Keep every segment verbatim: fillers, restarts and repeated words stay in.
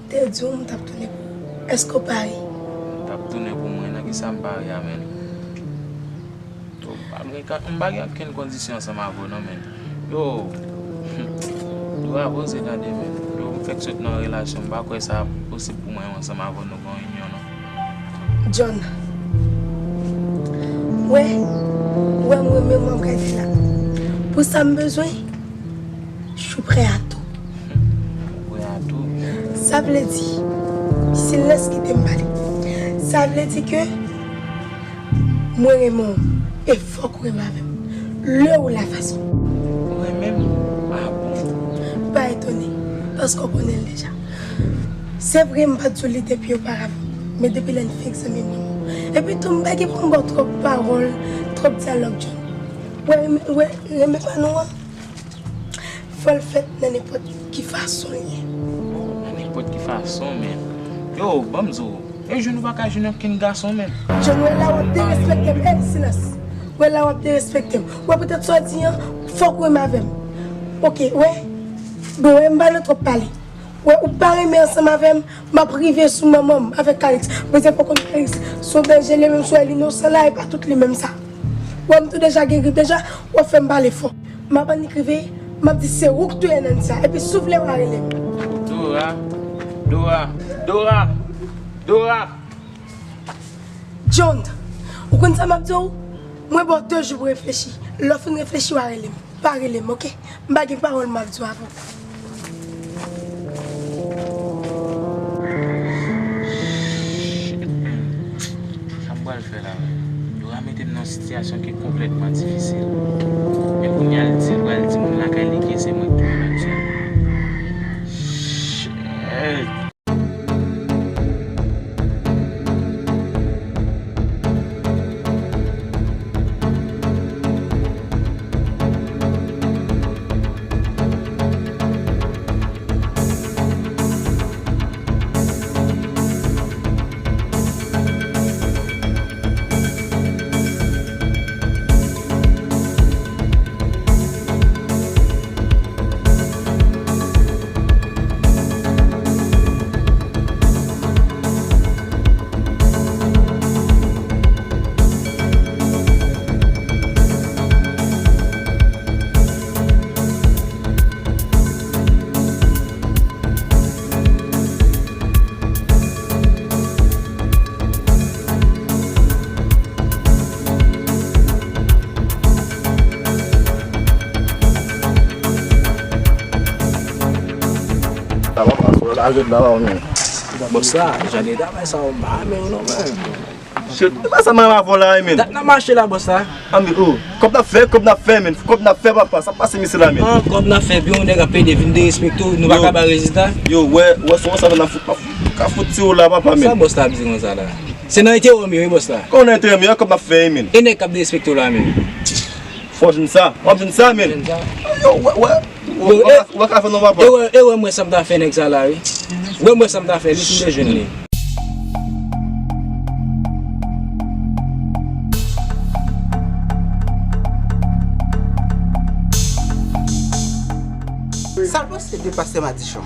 Te di w m t ap tounen pou ou. Èske w pare? M t ap tounen pou mwen. Nan kisa m pare a, menn? Yo, m pa gen ka, m pa gen okenn kondisyon ansanm avè w, non, menn. Yo, Dora, poze tande, menn. Yo, m fèk sot nan yon relasyon, m pa kwè sa posib pou mwen ansanm avè w, nou gen yon inyon, non. John, wè, wè, m renmen w, m kay di la. Pou sa m bezwen, je suis prêt à tout. Ou prè a tou? Sa vle di, silans kite m pale. Sa vle di ke mwen renmen w, e fòk ou renmen avè m. Le ou la fason. Ou renmen m? Ah bon? Pa etone, paske w konnen l deja. Se vre, m pa t di w li depi oparavan, men depi lè n fin egzame moun. Epi tou, m pa gen pou m ba w twòp pawòl, twòp dyalòg, John. Wè, wè, renmen pa nou an, fò l fèt nan nenpòt ki fason l ye. Nan nenpòt ki fason, menn. Yo, ban m di w, e jwenn ou pa ka jwenn okenn gason, menn. John, wè la w ap derespekte m. Ey, silans. Wè la w ap derespekte m. Wè poutèt sa w di an, fòk ou renmen avè m. Oke, wè. Bon, wè, m pa nan twòp pale. Wè, ou pa renmen ansanm avè m, m ap rive sou manman m avèk Calix. Mwen se poko Calix, se yon bèje, li menm sou li inosan la, e pa tout li menm sa. Wè, m tou deja gen grip deja, w ap fè m pale fò. M ap annik rive, m ap di se ou k touye Nancy a, epi si w vle w a rele m. Dora, Dora, Dora, Dora. John, ou konn sa m ap di w? Mwen ba w de jou pou reflechi. Lè w fin reflechi, w a rele m. Pa rele m, oke? M pa gen pawòl m ap di w avè w. Shit, man. Sa m pral fè la, man? Dora mete m nan yon sitiyasyon ki konplètman difisil. Men kounye a l di, l pral di moun lakay li ke se mwen ki touye Nancy a. Shit. Sa va pa, sou la jèt la, la, ou menm. Bòs la, jan de travay sa, ou pa renmen yo non, men. Shit, e pa sa m avè w la, men. Dat n ap mache la, bòs la. Anben, oh, kòb n ap fè, kòb n ap fè, men. Kòb n ap fè, papa. Sa pase, mesye la, men. An, kòb n ap fè, byen, yon nèg ap pede vin derespekte w, nou pa ka ba rezilta. Yo, wè, wè, se konsa, n ap fout, ap fout, ka fout ti ou la, papa, men. Sa bòs la ap di konsa la? Se nan enterè w m ye, wi, bòs la. Kòman nan enterè m ye? Kòb n ap fè, men. E nèg k ap derespekte w la, men. Fò w jwenn sa. W ap jwenn sa, men. Jwenn sa. Yo, wè, wè. Ou, ou, ou pa ka fè non, papa. Erè, erè, mwen sa m ta fè nèg sa la, wi. Wè, mwen sa m ta fè li, si m te jwenn li. Sa l panse de pastè Madichon?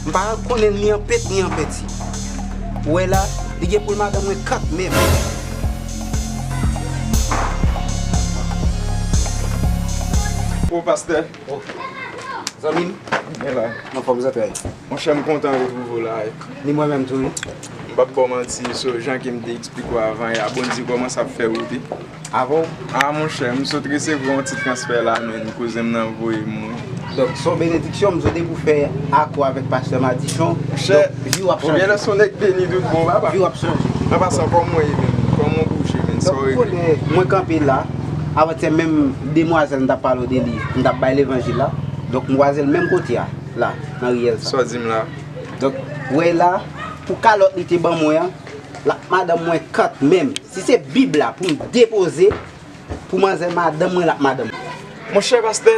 M pa konnen l ni an pent ni an penti. Ou wè la, li gen pou l madanm mwen kat menm. O pastè. O. Zanmi m? Mwen la. Anfòm zantray. Monchè, m kontan retwouve w la, wi. Ni mwen menm tou, wi. M p ap ba w manti, so jan ke m te eksplike w avan yè a, Bondye kòmanse ap fè wout, wi. Avè w? A, monchè, m sot resevwa yon ti transfè la, menn, kouzen m nan voye m, wi. Donk, se yon benediksyon, m swete pou fè akò avèk pastè Madichon. Monchè, donk, vi w ap chanje. Ou genlè se yon nèg beni tout bon, papa. Vi w ap chanje. An pasan, kòman w ye, menn? Kòman w bouje, menn? Sa w regle? Donk, kounye a, mwen kanpe la, avantyè menm demwazèl m t ap pale w de li, m t ap bay levanjil la. Donk, m kwaze l menm kote a, la, nan riyèl sa. Sa w di m la? Donk, ou wè la, pou kalòt li te ban mwen an, l ap madanm mwen kat menm. Si se Bib la pou m depoze, pou manzè madanm mwen, l ap madanm mwen. Monchè pastè,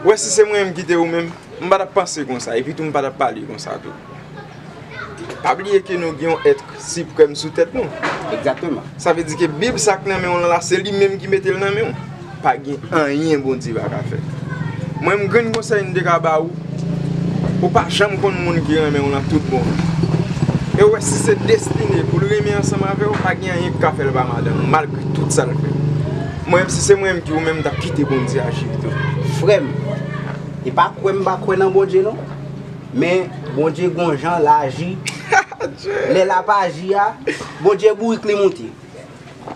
ou wè si se mwen menm ki te ou menm, m pa t ap panse konsa, epi tou m pa t ap pale konsa tou. Pa bliye ke nou gen yon èt siprèm sou tèt nou. Egzakteman. Sa vle di ke Bib sa k nan men w lan la, se li menm ki mete l nan men w. Pa gen anyen Bondye pa ka fè. Mwen, m grenn konsèy m te ka ba ou, Ou pa janm konn moun ki renmen w nan tout bon. E w wè, si se destine pou l renmen ansanm avè w, pa gen anyen ki ka fè l pa madanm ou, malgre tout sa l fè. Mwen menm, si se mwen menm ki ou menm, m t ap kite Bondye aji pito. Frè m, e pa kwè m pa kwè nan Bondye non, men Bondye gon jan l aji. Lè l ap aji a, Bondye bourik li moute.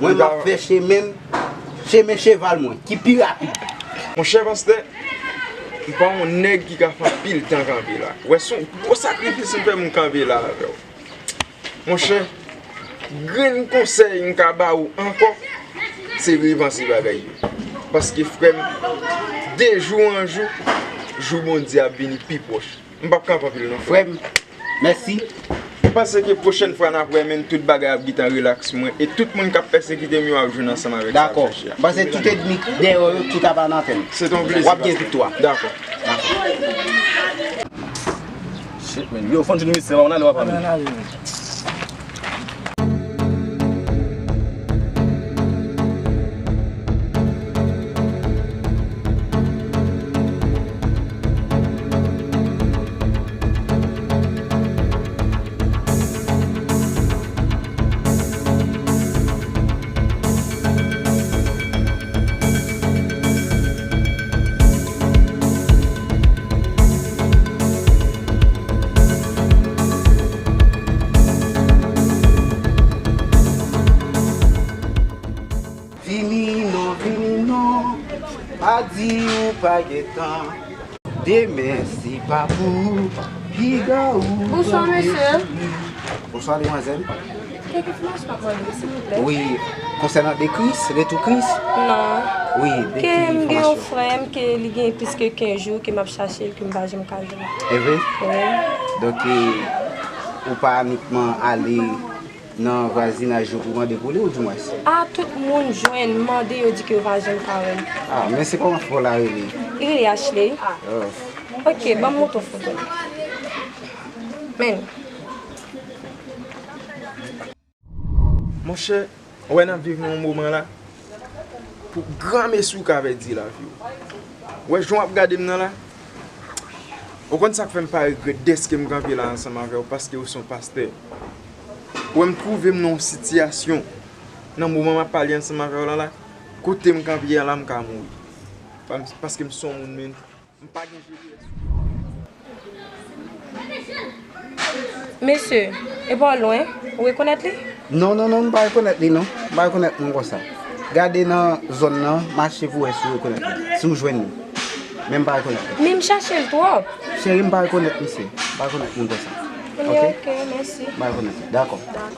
Mwen, m ap fè chemen m, chemen cheval mwen, ki pi rapid. Monchè pastè, m pa yon nèg ki ka fè anpil tan kanpe la. Ou wè, se yon gwo sakrifis m fè pou m kanpe la avè w. Monchè, grenn konsèy m ka ba ou ankò, se repanse bagay yo. Paske frè m, de jou an jou, jou Bondye ap vini pi pwòch. M p ap kanpe anpil non, frè m. Mèsi. M panse ke pwochèn fwa n ap wè, men tout bagay ap gentan rilaks mwen. E tout moun k ap pèsekite m yo ap jwenn ansanm avèk sa m ap chèche a. Dakò. M panse tout ènmi dèyè yo, tout ap anatèm. Se te yon plezi, pastè. W ap gen viktwa. Dakò. Shit, man. Yo, fò n jwenn misye, ann ale, w ap ale. Ann ale, man. Vini non, vini non, pa di ou pa gen tan. Demen, si pa pou piga ou. Bonswa, mesye. Bonswa, demwazèl. Kèk enfòmasyon m ap mande, silvouplè. Wi, konsènan de Kris, retou Kris? Non. Wi, de ki enfòmasyon? Ke m gen yon frè m, ke li gen plis ke kenz jou ke m ap chache l, ke m pa janm ka jwenn. E vre? Wi. Donk, e, ou pa nikman ale nan vwazinaj yo pou mande pou li, ou di mwens? A, tout moun jwenn, mande, yo di ke yo pa janm ka wè m. A, men se kòman frè w la rele? Li rele Ashley. Oh. Ok, ban m montre w foto l. Men. Monchè, ou wè n ap viv nan yon moman la, pou granmesi w ka pèdi lavi w. Ou wè jan w ap gade m nan la? Ou konn sa k fè m pa regrèt dèske m kanpe la ansanm avè w, paske ou se yon pastè. Ou wè m twouve m nan yon sitiyasyon, nan moman m ap pale ansanm avè w la la, kote m kanpe a la, m ka mouri. Pa m, paske m se yon moun, men m pa gen G P S. Mesye, e pa w lwen, ou rekonèt li? Non, non, non, m pa rekonèt li, non. M pa rekonèt moun konsa. Gade nan zòn nan, mache pou wè si w rekonèt li. Si w jwenn li. Men m pa rekonèt li. Men m chache l twòp. Cheri, m pa rekonèt misye. M pa rekonèt moun konsa. Ebyen, ok, mèsi. M pa rekonèt li. Dakò. Dakò.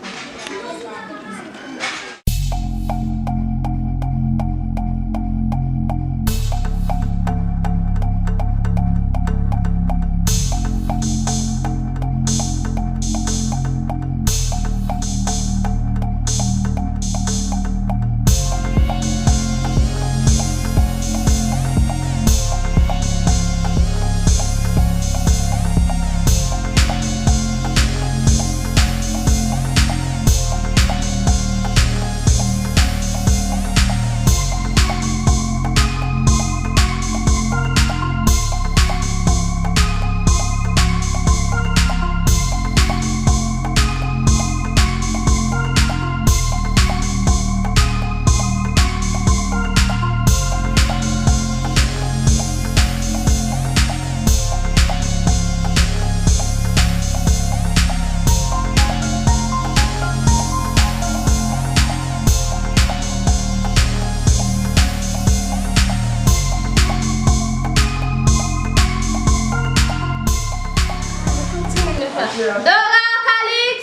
Dora, Calix!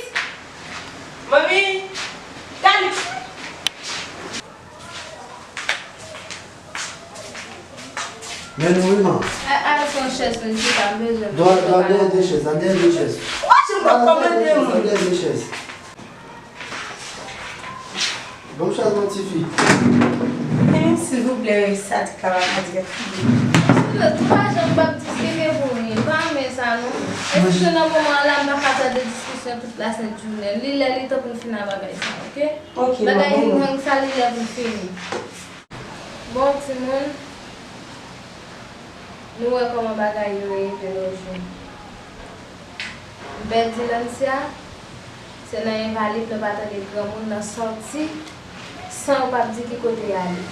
Manmi! Calix! Men nou wi, man. A, al pran chèz pou n chita, m bezwen. Dwa, dwa, dèyè de chèz, al dèyè de chèz. Ou pa janm pa kòmande moun. Al dèyè de chèz. Ban m chèz non, tifi. Men silvouplè, sa te ka pa dirèk. Silvouplè, ou pa janm p ap diskite pou li. M pa renmen sa, non. Èske nan moman an la, m pa ka tande diskisyon tout lasent jounen? Li lè li tan pou n fini ak bagay sa, ok? Ok, manmi. Bagay ki gang sa, li lè pou n fini. Bon, timoun, nou wè kòman bagay yo ye de nos jours. Bèl di Lancia, se nan envalid nou pa tande granmoun nan sòti san yo p ap di ki kote y ale.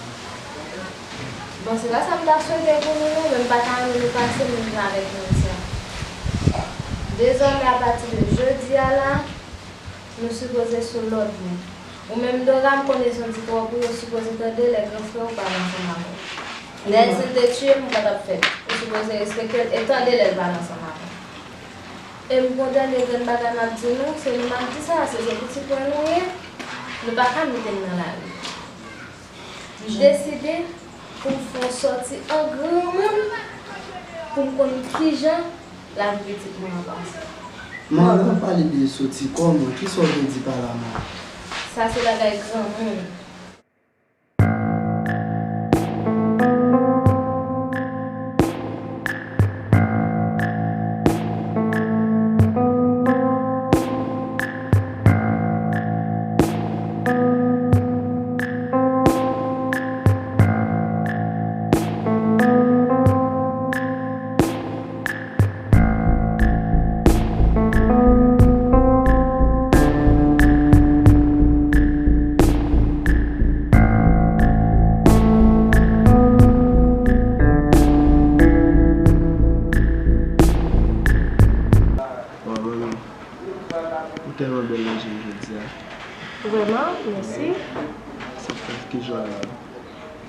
Bon, se pa sa m ta swete pou nou non, men m pa ta renmen nou pase menm jan avèk Lancia. Dezòmè, apati de jodi a la, nou sipoze sou lòd nou. Ou menm Dora, m konnen se yon ti twòp ou, ou sipoze tande lè gran frè w pale ansanm avè w. Dayè, si l te tiye m, m pa t ap fè l. Ou sipoze respekte l e tande lè l pale ansanm avè w. E m gon dènye grenn bagay m ap di nou, se nou m ap di sa, se, se pitit mwen nou ye, nou pa ka mete n nan lari. M deside pou m fè yon sòti an granmoun pou m konn kijan lavi pitit mwen an pase. Manman, w ap pale de sòti kòman? Kisa w vle di pa la, manman? Sa se bagay granmoun. Waw, manmi, ou tèlman bèl nan je m jodi a. Vrèman? Mèsi. Sa k fè ki jan la?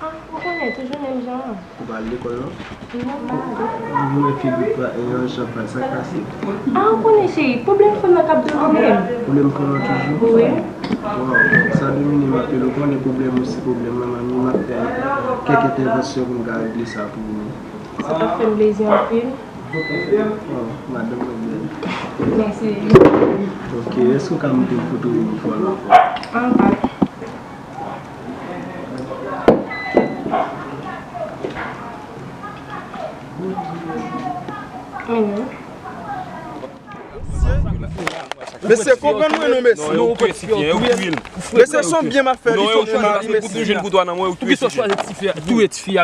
Ah, ou konnen, toujou menm jan an. Ou pa al lekòl non? Non, m pa ale. Ou wè figi pa, e, yon jan pa, sa k pase? Ah, ou konnen cheri, pwoblèm fon nan k ap domine m. Pwoblèm fon nan toujou? Wi. Waw, sa domine m anpil, ou konnen pwoblèm ou se pwoblèm mwen, manmi, m ap fè kèk entèvansyon pou m ka regle sa pou ou. Sa t ap fè m plezi anpil. Oh, madanm mwen bèl. Mèsi. Ok, èske w ka montre m foto ou yon fwa la ankò? An pa. Mwen menm. Mesye, konprann mwen non, mesye. Non, yo tou ye sifye, yo tou ye l. Mesye, se yon byen m ap fè li tounen mari, mesye. Mesye, konprann mwen non, mesye. Yo tou ye sifye. Yo tou ye sifye.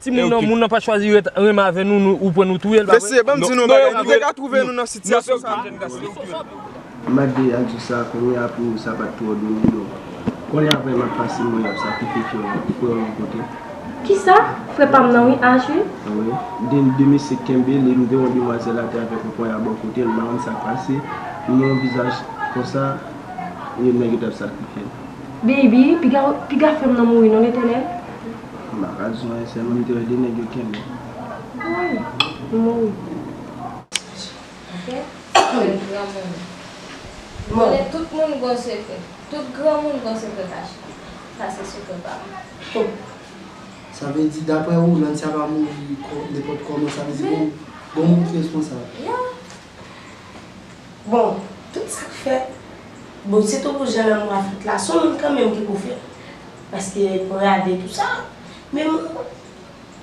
Timoun nan, moun nan pa chwazi ret renmen avè nou, nou, ou pran nou touye l, pa vre? Mesye, ban m di nou yon bagay, nou te ka twouve nou nan sitiyasyon sa. M ap di Adjou sa kounye a pou sa pa t twò domine w. Kounye a vrèman ap pase mwen y ap sakrifye frè w, frè w yon kote. Kisa? Frè pa m nan wi, Adjou. Wi. De, de mesye kenbe li, m te wè yon demwazèl atè avèk yon ponya bò kote l, m pa konn sa k pase. M wè yon vizaj konsa, e nèg yo t ap sakrifye l. Baby, piga, piga frè m nan mouri non, Letènèl. M pa ka di w anyen, sèlman m te wè de nèg yo kenbe. Wi, li mouri. Ok? Frè granmoun. Bon. Konnen tout moun gon sekrè. Tout granmoun gon sekrè kache. Sa se sekrè pa m. Sa vle di, daprè ou, Lancia pa mouri kò-, nenpòt kòman, sa vle di gon, gon moun ki responsab. Yeah. Bon, tout sa k fèt, bon, sitou pou jan lanmou a fèt la, se yon moun kanmenm ki pou fè l. Paske pou rade tou sa. Men mwen,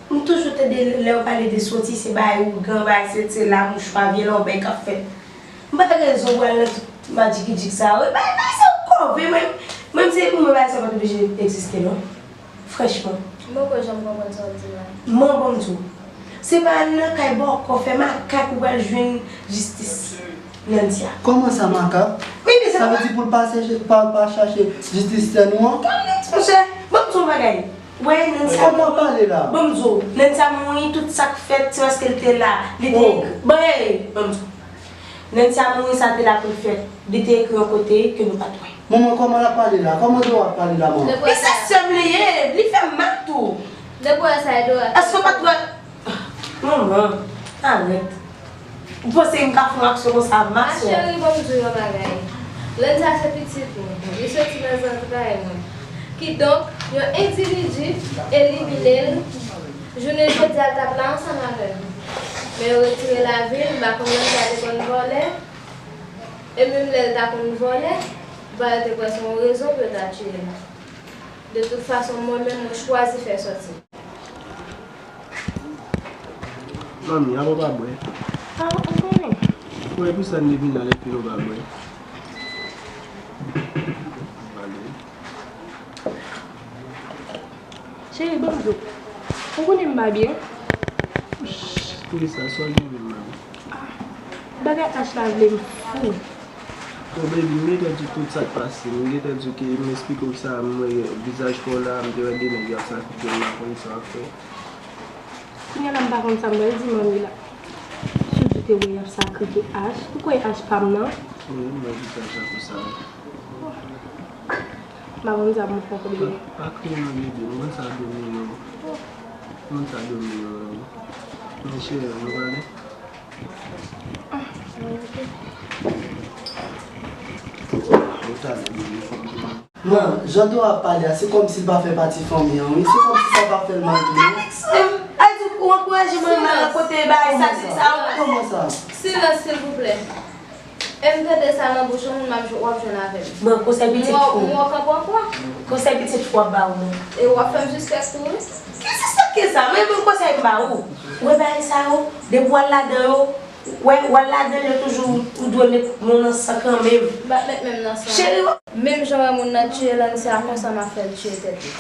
M toujou tande lè yo pale de sòti, se bagay ougan, bagay sèt, se la, mouchwa, vye lòbèy k ap fèt. M pa gen rezon pou al nan tout madjikidjik sa yo. E bagay, bagay sa yo kòve, mwen, mwen, se pou mwen, bagay sa yo pa t oblije egziste, non. Franchman. M poko janm konprann sa w di la. Mwen, bon, m di w. Se pa al nan kay bòkò, fè makak ou pral jwenn jistis. Nandia. Kòman sa makak? Wi, men se pa. Sa vle di pou l pa chèche, pa, pa chache jistis sè nou an? Kòman, monchè? Ban m di w yon bagay. Wè, Nandia mouri. Kòman w pale la? Ban m di w, Nandia mouri, tout sa k fèt, se paske l te la. Li te ekri. Ban, hey, ban m di w. Nandia mouri, sa te la pou l fèt. Li te ekri yon kote ke nou pa t wè. Manman, kòman l ap pale la? Kòman Dora ap pale la, manman? Men se sè m li ye, li fè m mal tou. Depi w wè sa, e Dora. Èske w pa t wè? Manman, arèt. Ou panse m ka fè yon aksyon konsa, ma sè? Ma cheri, ban m di w yon bagay. Landa se pitit mwen. Li soti nan zantray mwen. Kidonk, yon endividi elimine l. Jounen jodi a, l t ap la ansanm avè m. Men yo retire lavi l, m pa konn Landa te konn vòlè. E menm lè l ta konn vòlè, m pa rete kwè se yon rezon pou yo ta tiye l. De tout fason, mwen menm, mwen chwazi fè sòti. Manmi, apa w pa bwè? Ah, ou konnen. Ou wè pou sa n te vin la, lèfini w pa bwè. Pale. Cheri, ban m di w. Ou konnen m pa byen. Poukisa, sa w gen menm, man? Bagay H la vle m fou. Bon, baby, m gentan di w tout sa k pase. M gentan di w ke m eksplike w sa, m wè vizaj pa w la, m te wè de nèg y ap sakrifye, m pa konn sa w ap fè. Kounye a la, m pa konn sa m pral di manmi la. Sou di te wè y ap sakrifye H. Ou kwè H pa m nan? Wi, m wè vizaj la konsa. M pa konn sa pou m fè ankò, bebe. Pa, pa kriye non, bebe. M konn sa dòmi yo. M konn sa dòmi yo. Men cheri, nou prale? Ou talè, bebe, fò m di w. Man, jan dò ap pale a, se kòmsi l pa fè pati fanmi an, wi. Se kòmsi sa pa fè l mal tou, non. Ay, di ou ankouraje mwen mal nan kote bagay sa, se sa, wi. Kòman sa? Silans, silvouplè. E m tande sa nan bouch yon moun, m ap jwe, w ap jwenn avè m. Bon, konsèy pitit fou. M wè w kanpe ankò. Konsèy pitit fou ap ba ou, non. E w ap fè m sispèk tou, wi. Ki sispèk ki sa? Men bon konsèy m ba ou. Wè bagay sa yo, depi w al ladan yo, wè, w al ladan yo toujou, ou dwe met moun nan san kanmenm. M pa t met menm nan san. Cheri, w- Menm jan wè moun nan tiye Lancy a, konsa m ap fè l tiye tèt li.